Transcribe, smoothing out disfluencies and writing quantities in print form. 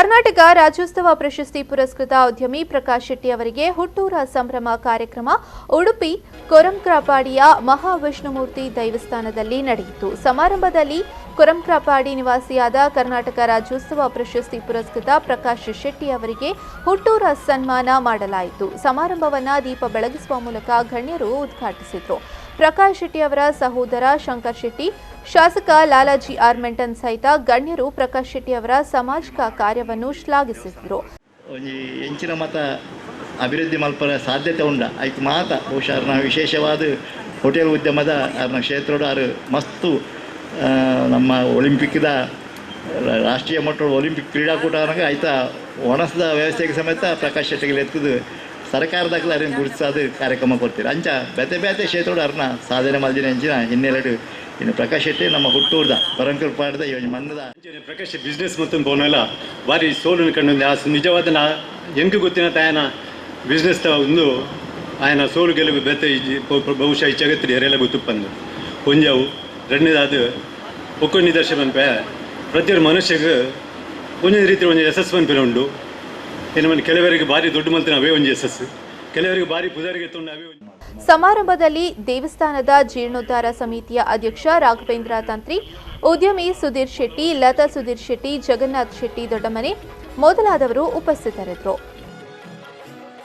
ಕರ್ನಾಟಕ ರಾಜ್ಯೋತ್ಸವ ಪ್ರಶಸ್ತಿ ಪುರಸ್ಕೃತ ಉದ್ಯಮಿ ಪ್ರಕಾಶ್ ಶೆಟ್ಟಿ ಅವರಿಗೆ ಹುಟ್ಟೂರ ಸಂಭ್ರಮ ಕಾರ್ಯಕ್ರಮ ಉಡುಪಿ ಕೊರಂಕ್ರಪಾಡಿಯ ಮಹಾವಿಷ್ಣುಮೂರ್ತಿ ದೇವಸ್ಥಾನದಲ್ಲಿ ನಡೆಯಿತು. ಸಮಾರಂಭದಲ್ಲಿ ಕೊರಂಕ್ರಪಾಡಿ ನಿವಾಸಿಯಾದ ಕರ್ನಾಟಕ ರಾಜ್ಯೋತ್ಸವ ಪ್ರಶಸ್ತಿ ಪುರಸ್ಕೃತ ಪ್ರಕಾಶ್ ಶೆಟ್ಟಿ ಅವರಿಗೆ ಹುಟ್ಟೂರ ಸನ್ಮಾನ ಮಾಡಲಾಯಿತು. ಸಮಾರಂಭವನ್ನು ದೀಪ ಬೆಳಗಿಸುವ ಮೂಲಕ ಗಣ್ಯರು ಉದ್ಘಾಟಿಸಿದರು. ಪ್ರಕಾಶ್ ಶೆಟ್ಟಿ ಅವರ ಸಹೋದರ ಶಂಕರ್ ಶೆಟ್ಟಿ, ಶಾಸಕ ಲಾಲಾಜಿ ಆರ್ ಮೆಂಟನ್ ಸಹಿತ ಗಣ್ಯರು ಪ್ರಕಾಶ್ ಶೆಟ್ಟಿ ಅವರ ಸಾಮಾಜಿಕ ಕಾರ್ಯವನ್ನು ಶ್ಲಾಘಿಸಿದರು. ಎಂಚಿನ ಮತ ಅಭಿವೃದ್ಧಿ ಮಲ್ಪರ ಸಾಧ್ಯತೆ ಉಂಡ ಐಕ್ ಮಾತ ಬಹುಶಃ ಅರ್ನ ವಿಶೇಷವಾದ ಹೋಟೆಲ್ ಉದ್ಯಮದ ಅರ್ನ ಕ್ಷೇತ್ರದ ಆರು ಮಸ್ತು ನಮ್ಮ ಒಲಿಂಪಿಕ್ದ ರಾಷ್ಟ್ರೀಯ ಮಟ್ಟದ ಒಲಿಂಪಿಕ್ ಕ್ರೀಡಾಕೂಟ ಆಯ್ತಾ ಒಣಸದ ವ್ಯವಸ್ಥೆಗೆ ಸಮೇತ ಪ್ರಕಾಶ್ ಶೆಟ್ಟಿಗೆ ಎತ್ತದು ಸರ್ಕಾರದಾಗಲೂ ಅರಿನ ಗುರುತಿಸಾದ ಕಾರ್ಯಕ್ರಮ ಕೊಡ್ತೀರಿ. ಅಂಚ ಬೇತೆ ಬೇತೆ ಕ್ಷೇತ್ರದ ಅರ್ನ ಸಾಧನೆ ಮಲ್ದಿನ ಎಂಚಿನ ಹಿನ್ನೆಲೆಡು ಇನ್ನು ಪ್ರಕಾಶ್ ಶೆಟ್ಟಿ ನಮ್ಮ ಹುಟ್ಟೂರ್ದ ಪರಂಕಲ್ಪಾಡದ ಯೋಜನೆ ಮನ್ನದ ಪ್ರಕಾಶ್ ಬಿಸ್ನೆಸ್ ಮತ್ತು ಪೋನೆಲ್ಲ ಭಾರಿ ಸೋಲು ಕಂಡು ಆ ನಿಜವಾದ ನಾ ಎಂಕ್ ಗೊತ್ತಿನ ತಾಯನ ಬಿಸ್ನೆಸ್ ಒಂದು ಆಯನ ಸೋಲು ಗೆಲುವು ಬೇತೆ ಬಹುಶಃ ಈ ಜಗತ್ತಿನ ಎರೆಲ್ಲ ಗೊತ್ತುಪ್ಪಂದು ಒಂಜಾವು ಎರಡನೇದಾದ ಒಕ್ಕೊ ನಿದರ್ಶನ ಪನ್ಪೆ ಪ್ರತಿಯೊಂದು ಮನುಷ್ಯಗೆ ಒಂದೊಂದು ರೀತಿ ಒಂಜಿ ಯಶಸ್ಸು ಪನ್ಪಿನ ಉಂಡು. ಇನ್ನು ಕೆಲವರಿಗೆ ಭಾರಿ ದೊಡ್ಡ ಮಲ್ತಿನ ಅವೇ ಒಂಜಿ ಯಶಸ್ಸು, ಕೆಲವರಿಗೆ ಭಾರಿ ಪುಜಾರಿಗೆ ತೊಂಡ ಅವೇ. ಸಮಾರಂಭದಲ್ಲಿ ದೇವಸ್ಥಾನದ ಜೀರ್ಣೋದ್ಧಾರ ಸಮಿತಿಯ ಅಧ್ಯಕ್ಷ ರಾಘವೇಂದ್ರ ತಂತ್ರಿ, ಉದ್ಯಮಿ ಸುಧೀರ್ ಶೆಟ್ಟಿ, ಲತಾ ಸುಧೀರ್ ಶೆಟ್ಟಿ, ಜಗನ್ನಾಥ್ ಶೆಟ್ಟಿ ದೊಡ್ಡಮನೆ ಮೊದಲಾದವರು ಉಪಸ್ಥಿತರಿದ್ದರು.